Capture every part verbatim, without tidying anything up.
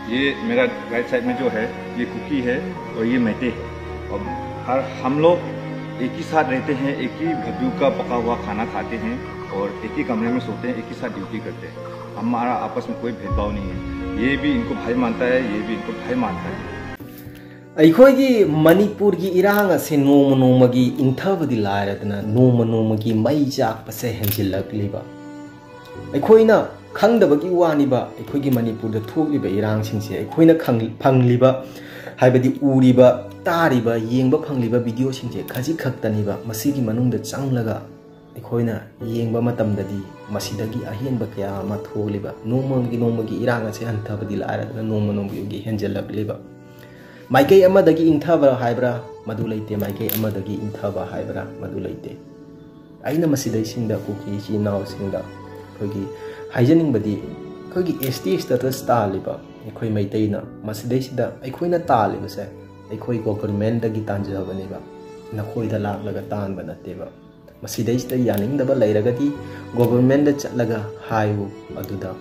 ये मेरा right side में जो है, ये कुकी है और ये मैते है। और हर हम लोग एक ही साथ रहते हैं, एक ही भब्यू का पका हुआ खाना खाते हैं और एक ही कमरे में सोते हैं, एक ही साथ ड्यूटी करते हैं। हमारा आपस में कोई भेदभाव नहीं है। ये भी इनको भाई मानता है, ये भी इनको भाई मानता है। ꯑꯩꯈꯣꯏꯒꯤ ꯃꯅꯤꯄꯨꯔꯒꯤ ꯏꯔꯥꯡ ꯑꯁꯦ ꯅꯣꯡꯃ ꯅꯣꯡꯃꯒꯤ ꯏꯪꯊꯕꯗꯤ ꯂꯥꯏꯔꯗꯅ ꯅꯣꯡꯃ ꯅꯣꯡꯃꯒꯤ ꯃꯩ ꯆꯥꯛꯄꯁꯦ ꯍꯦꯟꯖꯤꯜꯂꯛꯂꯤꯕ꯫ ꯑꯩꯈꯣꯏꯅ ꯈꯪꯗꯕꯒꯤ ꯋꯥꯅꯤꯕ, ꯑꯩꯈꯣꯏꯒꯤ ꯃꯅꯤꯄꯨꯔꯗ ꯊꯣꯛꯂꯤꯕ ꯏꯔꯥꯡꯁꯤꯡꯁꯦ, ꯑꯩꯈꯣꯏꯅ ꯈꯪ- ꯐꯪꯂꯤꯕ, ꯍꯥꯏꯕꯗꯤ ꯎꯔꯤꯕ, ꯇꯥꯔꯤꯕ, ꯌꯦꯡꯕ ꯐꯪꯂꯤꯕ ꯚꯤꯗꯤꯑꯣꯁꯤꯡꯁꯦ ꯈꯖꯤꯛ ꯈꯛꯇꯅꯤꯕ꯫ ꯃꯁꯤꯒꯤ ꯃꯅꯨꯡꯗ ꯆꯪꯂꯒ ꯑꯩꯈꯣꯏꯅ ꯌꯦꯡꯕ ꯃꯇꯝꯗꯗꯤ ꯃꯁꯤꯗꯒꯤ ꯑꯍꯦꯟꯕ ꯀꯌꯥ ꯑꯃ ꯊꯣꯛꯂꯤꯕ, ꯅꯣꯡꯃꯒꯤ ꯅꯣꯡꯃꯒꯤ ꯏꯔꯥꯡ ꯑꯁꯦ ꯍꯟꯊꯕꯗꯤ ꯂꯥꯏꯔꯗꯅ ꯅꯣꯡꯃ ꯅꯣꯡꯃꯒꯤ ꯍꯦꯟꯖꯜꯂꯛꯂꯤꯕ꯫ ꯃꯥꯏꯀꯩ ꯑꯃꯗꯒꯤ ꯏꯪꯊꯕ ꯍꯥꯏꯕ꯭ꯔꯥ? ꯃꯗꯨ ꯂꯩꯇꯦ꯫ ꯃꯥꯏꯀꯩ ꯑꯃꯗꯒꯤ ꯏꯪꯊꯕ ꯍꯥꯏꯕ꯭ꯔꯥ? ꯃꯗꯨ ꯂꯩꯇꯦ꯫ ꯑꯩꯅ ꯃꯁꯤꯗꯩꯁꯤꯡꯗ ꯀꯨꯀꯤ ꯏꯆꯤꯜ ꯏꯅꯥꯎꯁꯤꯡꯗ ꯑꯩꯈꯣꯏꯒꯤ ꯍꯥꯏꯖꯅꯤꯡꯕꯗꯤ, ꯑꯩꯈꯣꯏꯒꯤ S T status ꯇꯥꯜꯂꯤꯕ ꯑꯩꯈꯣꯏ ꯃꯩꯇꯩꯅ ꯃꯁꯤꯗꯩꯁꯤꯗ ꯑꯩꯈꯣꯏꯅ ꯇꯥꯜꯂꯤꯕꯁꯦ ꯑꯩꯈꯣꯏ ꯒꯣꯕꯔꯃꯦꯟꯗꯒꯤ ꯇꯥꯟꯖꯕꯅꯦꯕ, ꯅꯈꯣꯏꯗ ꯂꯥꯛꯂꯒ ꯇꯥꯟꯕ ꯅꯠꯇꯦꯕ꯫ ꯃꯁꯤꯗꯩꯁꯤꯗ ꯌꯥꯅꯤꯡꯗꯕ ꯂꯩꯔꯒꯗꯤ ꯒꯣꯕꯔꯃꯦꯟꯗ ꯆꯠꯂꯒ ꯍꯥꯏꯌꯨ꯫ ꯑꯗꯨꯗ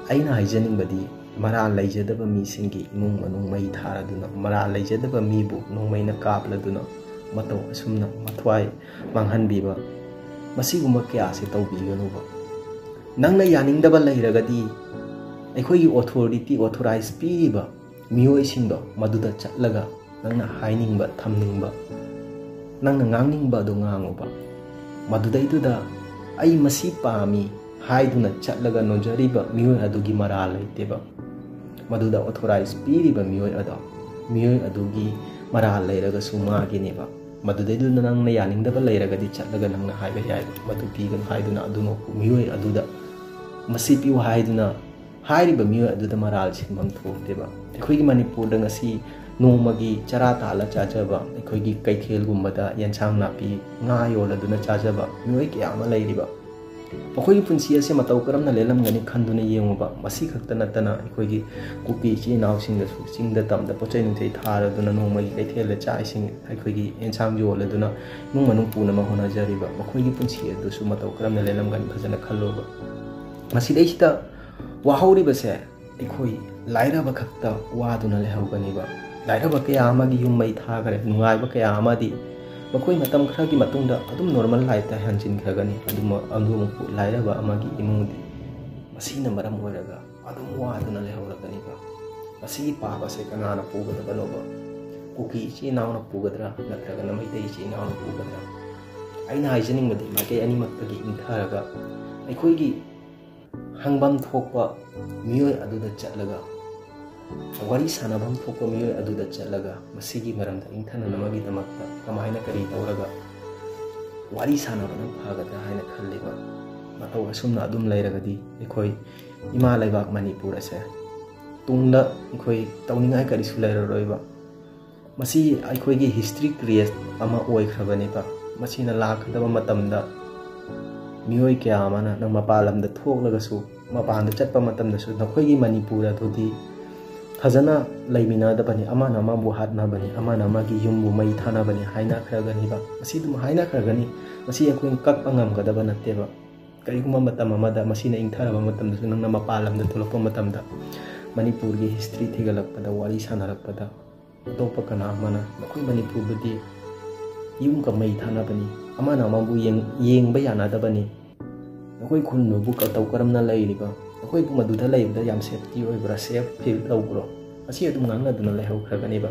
ꯑꯩꯅ ꯍꯥꯏꯖꯅꯤꯡꯕꯗꯤ, ꯃꯔꯥꯜ ꯂꯩꯖꯗꯕ ꯃꯤꯁꯤꯡꯒꯤ ꯏꯃꯨꯡ ꯃꯅꯨꯡ ꯃꯩ ꯊꯥꯔꯗꯨꯅ, ꯃꯔꯥꯜ ꯂꯩꯖꯗꯕ ꯃꯤꯕꯨ ꯅꯣꯡꯃꯩꯅ ꯀꯥꯞꯂꯗꯨꯅ ꯃꯇꯧ ꯑꯁꯨꯝꯅ ꯃꯊ꯭ꯋꯥꯏ ꯃꯥꯡꯍꯟꯕꯤꯕ, ꯃꯁꯤꯒꯨꯝꯕ ꯀꯌꯥꯁꯦ ꯇꯧꯕꯤꯒꯅꯨꯕ꯫ ꯅꯪꯅ ꯌꯥꯅꯤꯡꯗꯕ ꯂꯩꯔꯒꯗꯤ ꯑꯩꯈꯣꯏꯒꯤ ꯑꯣꯊꯣꯔꯤꯇꯤ, ꯑꯣꯊꯣꯔꯥꯏꯖ ꯄꯤꯔꯤꯕ ꯃꯤꯑꯣꯏꯁꯤꯡꯗꯣ ꯃꯗꯨꯗ ꯆꯠꯂꯒ ꯅꯪꯅ ꯍꯥꯏꯅꯤꯡꯕ, ꯊꯝꯅꯤꯡꯕ, ꯅꯪꯅ ꯉꯥꯡꯅꯤꯡꯕ ꯑꯗꯨ ꯉꯥꯡꯉꯨꯕ꯫ ꯃꯗꯨꯗꯩꯗꯨꯗ "ꯑꯩ ꯃꯁꯤ ꯄꯥꯝꯃꯤ" ꯍꯥꯏꯗꯨꯅ ꯆꯠꯂꯒ ꯅꯣꯟꯖꯔꯤꯕ ꯃꯤꯑꯣꯏ ꯑꯗꯨꯒꯤ ꯃꯔꯥꯜ ꯂꯩꯇꯦꯕ꯫ ꯃꯗꯨꯗ ꯑꯣꯊꯣꯔꯥꯏꯖ ꯄꯤꯔꯤꯕ ꯃꯤꯑꯣꯏ ꯑꯗꯣ, ꯃꯤꯑꯣꯏ ꯑꯗꯨꯒꯤ ꯃꯔꯥꯜ ꯂꯩꯔꯒꯁꯨ ꯃꯥꯒꯤꯅꯦꯕ꯫ ꯃꯗꯨꯗꯩꯗꯨꯗ ꯅꯪꯅ ꯌꯥꯅꯤꯡꯗꯕ ꯂꯩꯔꯒꯗꯤ ꯆꯠꯂꯒ ꯅꯪꯅ ꯍꯥꯏꯕ ꯌꯥꯏꯕ, "ꯃꯗꯨ ꯄꯤꯒꯅꯨ" ꯍꯥꯏꯗꯨꯅ ꯑꯗꯨꯃꯛꯄꯨ ꯃꯤꯑꯣꯏ ꯑꯗꯨꯗ "ꯃꯁꯤ ꯄꯤꯌꯨ" ꯍꯥꯏꯗꯨꯅ ꯍꯥꯏꯔꯤꯕ ꯃꯤꯑꯣꯏ ꯑꯗꯨꯗ ꯃꯔꯥꯜ ꯁꯤꯟꯐꯝ ꯊꯣꯛꯇꯦꯕ꯫ ꯑꯩꯈꯣꯏꯒꯤ ꯃꯅꯤꯄꯨꯔꯗ ꯉꯁꯤ ꯅꯣꯡꯃꯒꯤ ꯆꯔꯥ ꯇꯥꯜꯂ ꯆꯥꯖꯕ, ꯑꯩꯈꯣꯏꯒꯤ ꯀꯩꯊꯦꯜꯒꯨꯝꯕꯗ ꯌꯦꯟꯁꯥꯡ ꯅꯥꯄꯤ, ꯉꯥ ꯌꯣꯜꯂꯗꯨꯅ ꯆꯥꯖꯕ ꯃꯤꯑꯣꯏ ꯀꯌꯥ ꯑꯃ ꯂꯩꯔꯤꯕ꯫ ꯃꯈꯣꯏꯒꯤ ꯄꯨꯟꯁꯤ ꯑꯁꯦ ꯃꯇꯧ ꯀꯔꯝꯅ ꯂꯦꯜꯂꯝꯒꯅꯤ ꯈꯟꯗꯨꯅ ꯌꯦꯡꯉꯨꯕ꯫ ꯃꯁꯤ ꯈꯛꯇ ꯅꯠꯇꯅ ꯑꯩꯈꯣꯏꯒꯤ ꯀꯨꯀꯤ ꯏꯆꯤꯜ ꯏꯅꯥꯎꯁꯤꯡꯗꯁꯨ ꯆꯤꯡꯗ ꯇꯝꯗ ꯄꯣꯠ ꯆꯩ ꯅꯨꯡꯆꯩ ꯊꯥꯔꯗꯨꯅ ꯅꯣꯡꯃꯒꯤ ꯀꯩꯊꯦꯜꯗ ꯆꯥꯛ ꯏꯁꯤꯡ, ꯑꯩꯈꯣꯏꯒꯤ ꯌꯦꯟꯁꯥꯡ ꯌꯣꯜꯂꯗꯨꯅ ꯏꯃꯨꯡ ꯃꯅꯨꯡ ꯄꯨꯅꯕ ꯍꯣꯠꯅꯖꯔꯤꯕ ꯃꯈꯣꯏꯒꯤ ꯄꯨꯟꯁꯤ ꯑꯗꯨꯁꯨ ꯃꯇꯧ ꯀꯔꯝꯅ ꯂꯦꯜꯂꯝꯒꯅꯤ ꯐꯖꯅ ꯈꯜꯂꯨꯕ꯫ ꯃꯁꯤꯗꯩꯁꯤꯗ ꯋꯥꯍꯧꯔꯤꯕꯁꯦ ꯑꯩꯈꯣꯏ ꯂꯥꯏꯔꯕ ꯈꯛꯇ ꯋꯥꯗꯨꯅ ꯂꯩꯍꯧꯒꯅꯤꯕ꯫ ꯂꯥꯏꯔꯕ ꯀꯌꯥ ꯑꯃꯒꯤ ꯌꯨꯝ ꯃꯩ ꯊꯥꯈ꯭ꯔꯦ, ꯅꯨꯡꯉꯥꯏꯕ ꯀꯌꯥ ꯑꯃꯗꯤ ꯃꯈꯣꯏ ꯃꯇꯝ ꯈꯔꯒꯤ ꯃꯇꯨꯡꯗ ꯑꯗꯨꯝ ꯅꯣꯔꯃꯦꯜ ꯂꯥꯏꯐꯇ ꯍꯟꯖꯤꯟꯈ꯭ꯔꯒꯅꯤ꯫ ꯑꯗꯨꯃꯛ ꯑꯗꯨꯃꯛꯄꯨ ꯂꯥꯏꯔꯕ ꯑꯃꯒꯤ ꯏꯃꯨꯡꯗꯤ ꯃꯁꯤꯅ ꯃꯔꯝ ꯑꯣꯏꯔꯒ ꯑꯗꯨꯝ ꯋꯥꯗꯨꯅ ꯂꯩꯍꯧꯔꯒꯅꯤꯕ꯫ ꯃꯁꯤꯒꯤ ꯄꯥꯞ ꯑꯁꯦ ꯀꯅꯥꯅ ꯄꯨꯒꯗꯕꯅꯣꯕ? ꯀꯨꯀꯤ ꯏꯆꯤꯜ ꯏꯅꯥꯎꯅ ꯄꯨꯒꯗ꯭ꯔꯥ, ꯅꯠꯇ꯭ꯔꯒꯅ ꯃꯩꯇꯩ ꯏꯆꯤꯜ ꯏꯅꯥꯎꯅ ꯄꯨꯒꯗ꯭ꯔꯥ? ꯑꯩꯅ ꯍꯥꯏꯖꯅꯤꯡꯕꯗꯤ, ꯃꯥꯏꯀꯩ ꯑꯅꯤꯃꯛꯇꯒꯤ ꯏꯪꯊꯔꯒ ꯑꯩꯈꯣꯏꯒꯤ ꯍꯪꯐꯝ ꯊꯣꯛꯄ ꯃꯤꯑꯣꯏ ꯑꯗꯨꯗ ꯆꯠꯂꯒ, ꯋꯥꯔꯤ ꯁꯥꯟꯅꯐꯝ ꯊꯣꯛꯄ ꯃꯤꯑꯣꯏ ꯑꯗꯨꯗ ꯆꯠꯂꯒ ꯃꯁꯤꯒꯤ ꯃꯔꯝꯗ ꯏꯪꯊꯅꯅꯕꯒꯤꯗꯃꯛꯇ ꯀꯃꯥꯏꯅ ꯀꯔꯤ ꯇꯧꯔꯒ ꯋꯥꯔꯤ ꯁꯥꯟꯅꯕꯅ ꯐꯒꯗ꯭ꯔꯥ ꯍꯥꯏꯅ ꯈꯜꯂꯤꯕ? ꯃꯇꯧ ꯑꯁꯨꯝꯅ ꯑꯗꯨꯝ ꯂꯩꯔꯒꯗꯤ ꯑꯩꯈꯣꯏ ꯏꯃꯥ ꯂꯩꯕꯥꯛ ꯃꯅꯤꯄꯨꯔ ꯑꯁꯦ ꯇꯨꯡꯗ ꯑꯩꯈꯣꯏ ꯇꯧꯅꯤꯡꯉꯥꯏ ꯀꯔꯤꯁꯨ ꯂꯩꯔꯔꯣꯏꯕ꯫ ꯃꯁꯤ ꯑꯩꯈꯣꯏꯒꯤ ꯍꯤꯁꯇ꯭ꯔꯤ ꯀ꯭ꯔꯤꯌꯦꯠ ꯑꯃ ꯑꯣꯏꯈ꯭ꯔꯕꯅꯦꯕ꯫ ꯃꯁꯤꯅ ꯂꯥꯛꯀꯗꯕ ꯃꯇꯝꯗ ꯃꯤꯑꯣꯏ ꯀꯌꯥ ꯑꯃꯅ ꯅꯪ ꯃꯄꯥꯟ ꯂꯝꯗ ꯊꯣꯛꯂꯒꯁꯨ, ꯃꯄꯥꯟꯗ ꯆꯠꯄ ꯃꯇꯝꯗꯁꯨ ꯅꯈꯣꯏꯒꯤ ꯃꯅꯤꯄꯨꯔ ꯑꯗꯨꯗꯤ ꯐꯖꯅ ꯂꯩꯃꯤꯟꯅꯗꯕꯅꯤ, ꯑꯃꯅ ꯑꯃꯕꯨ ꯍꯥꯠꯅꯕꯅꯤ, ꯑꯃꯅ ꯑꯃꯒꯤ ꯌꯨꯝꯕꯨ ꯃꯩ ꯊꯥꯅꯕꯅꯤ ꯍꯥꯏꯅꯈ꯭ꯔꯒꯅꯤꯕ꯫ ꯃꯁꯤ ꯑꯗꯨꯝ ꯍꯥꯏꯅꯈ꯭ꯔꯒꯅꯤ, ꯃꯁꯤ ꯑꯩꯈꯣꯏꯅ ꯀꯛꯄ ꯉꯝꯒꯗꯕ ꯅꯠꯇꯦꯕ꯫ ꯀꯔꯤꯒꯨꯝꯕ ꯃꯇꯝ ꯑꯃꯗ ꯃꯁꯤꯅ ꯏꯪꯊꯔꯕ ꯃꯇꯝꯗꯁꯨ ꯅꯪꯅ ꯃꯄꯥꯟ ꯂꯝꯗ ꯊꯣꯛꯂꯛꯄ ꯃꯇꯝꯗ ꯃꯅꯤꯄꯨꯔꯒꯤ ꯍꯤꯁꯇ꯭ꯔꯤ ꯊꯤꯒꯠꯂꯛꯄꯗ, ꯋꯥꯔꯤ ꯁꯥꯟꯅꯔꯛꯄꯗ, ꯑꯇꯣꯞꯄ ꯀꯅꯥ ꯑꯃꯅ ꯅꯈꯣꯏ ꯃꯅꯤꯄꯨꯔꯗꯗꯤ ꯌꯨꯝꯒ ꯃꯩ ꯊꯥꯅꯕꯅꯤ, ꯑꯃꯅ ꯑꯃꯕꯨ ꯌꯦꯡ-, ꯌꯦꯡꯕ ꯌꯥꯅꯗꯕꯅꯤ, ꯅꯈꯣꯏ ꯈꯨꯟꯗꯨꯕꯨ ꯀꯇꯧ ꯀꯔꯝꯅ ꯂꯩꯔꯤꯕ, ꯅꯈꯣꯏꯕꯨ ꯃꯗꯨꯗ ꯂꯩꯕꯗ ꯌꯥꯝ ꯁꯦꯐꯇꯤ ꯑꯣꯏꯕ꯭ꯔꯥ, ꯁꯦꯐ ꯐꯤꯜ ꯇꯧꯕ꯭ꯔꯣ? ꯃꯁꯤ ꯑꯗꯨꯝ ꯉꯥꯡꯅꯗꯨꯅ ꯂꯩꯍꯧꯈ꯭ꯔꯒꯅꯦꯕ꯫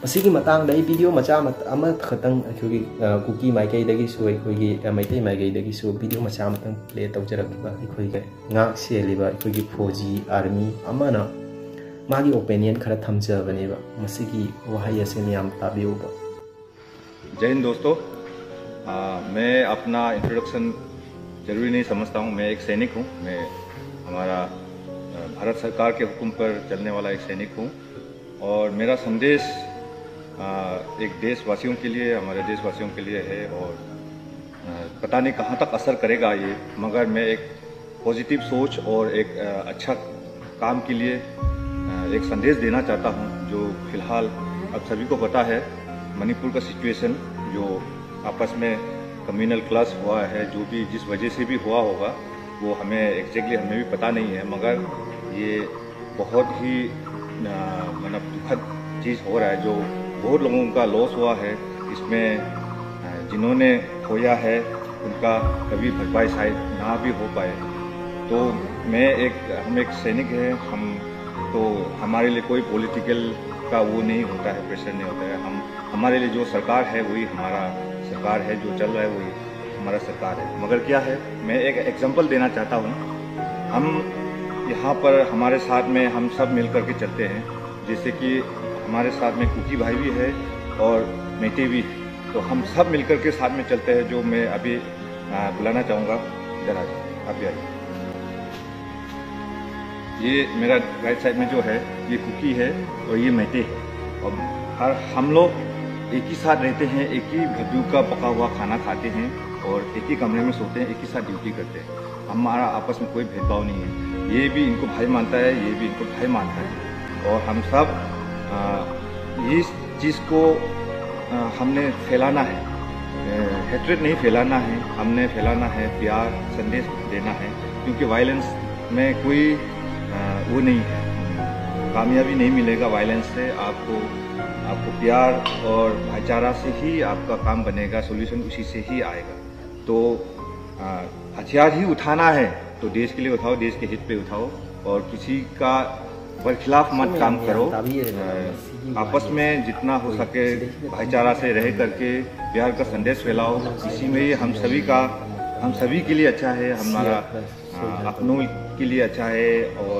ꯃꯁꯤꯒꯤ ꯃꯇꯥꯡꯗ ꯑꯩ ꯚꯤꯗꯤꯑꯣ ꯃꯆꯥ ꯑꯃ-, ꯑꯃꯈꯛꯇꯪ ꯑꯩꯈꯣꯏꯒꯤ, ꯑ, ꯀꯨꯀꯤ ꯃꯥꯏꯀꯩꯗꯒꯤꯁꯨ, ꯑꯩꯈꯣꯏꯒꯤ, ꯑ, ꯃꯩꯇꯩ ꯃꯥꯏꯀꯩꯗꯒꯤꯁꯨ ꯚꯤꯗꯤꯑꯣ ꯃꯆꯥ ꯑꯃꯇꯪ ꯄ꯭ꯂꯦ ꯇꯧꯖꯔꯛꯈꯤꯕ꯫ ꯑꯩꯈꯣꯏꯒꯤ ꯉꯥꯛ ꯁꯦꯜꯂꯤꯕ ꯑꯩꯈꯣꯏꯒꯤ ꯐꯣꯖꯤ ꯑꯥꯔꯃꯤ ꯑꯃꯅ ꯃꯥꯒꯤ ꯑꯣꯄꯤꯅꯤꯌꯟ ꯈꯔ ꯊꯝꯖꯕꯅꯦꯕ꯫ ꯃꯁꯤꯒꯤ ꯋꯥꯍꯩ ꯑꯁꯦ ꯃꯌꯥꯝ ꯇꯥꯕꯤꯌꯨꯕ꯫ जय हिंद दोस्तों। आ, मैं अपना इंट्रोडक्शन जरूरी नहीं समझता हूँ। मैं एक सैनिक हूँ। मैं हमारा, आ, भारत सरकार के हुक्म पर चलने वाला एक सैनिक हूँ। और मेरा संदेश, आ, एक देशवासियों के लिए, हमारे देशवासियों के लिए है। और, आ, पता नहीं कहाँ तक असर करेगा ये, मगर मैं एक पॉजिटिव सोच और एक, आ, अच्छा काम के लिए, आ, एक संदेश देना चाहता हूँ। जो फिलहाल अब सभी को पता है, मणिपुर का सिचुएशन, जो आपस में कम्युनल क्लैश हुआ है, जो भी जिस वजह से भी हुआ होगा, वो हमें एग्जैक्टली हमें भी पता नहीं है, मगर ये बहुत ही, अ, मतलब दुखद चीज़ हो रहा है, जो बहुत लोगों का लॉस हुआ है। इसमें, अ, जिन्होंने खोया है, उनका कभी भरपाई शायद ना भी हो पाए। तो मैं एक, हम एक सैनिक हैं, हम तो, हमारे लिए कोई पॉलिटिकल का वो नहीं होता है, प्रेशर नहीं होता है। हम, हमारे लिए जो सरकार है, वही हमारा सरकार है, जो चल रहा है, वही हमारा सरकार है। मगर क्या है, मैं एक एग्जांपल देना चाहता हूँ। हम यहाँ पर हमारे साथ में हम सब मिल करके चलते हैं, जैसे कि हमारे साथ में कुकी भाई भी है और मेटे भी है, तो हम सब मिल करके साथ में चलते हैं। जो मैं अभी, आ, बुलाना चाहूँगा, इधर आ जाओ, आप भी आइए। ये मेरा राइट साइड में जो है, ये कुकी है और ये मेटे है। और हर, हम लोग एक ही साथ रहते हैं, एक ही भद्दू का पका हुआ खाना खाते हैं और एक ही कमरे में सोते हैं, एक ही साथ ड्यूटी करते हैं। हमारा आपस में कोई भेदभाव नहीं है। ये भी इनको भाई मानता है, ये भी इनको भाई मानता है। और हम सब, आ, इस चीज़ को, आ, हमने फैलाना है, हेट्रेड नहीं फैलाना है, हमने फैलाना है, प्यार संदेश देना है। क्योंकि वायलेंस में कोई, आ, वो नहीं है, कामयाबी नहीं मिलेगा वायलेंस से। आपको, आपको प्यार और भाईचारा से ही आपका काम बनेगा, सॉल्यूशन उसी से ही आएगा। तो, आ, हथियार ही उठाना है तो देश के लिए उठाओ, देश के हित पे उठाओ, और किसी का बरखिलाफ मत काम करो। अ, आपस में जितना हो सके भाईचारा से रह करके प्यार का संदेश फैलाओ। इसी में ही हम सभी का, हम सभी के लिए अच्छा है, हमारा, अ, अपनों के लिए अच्छा है। और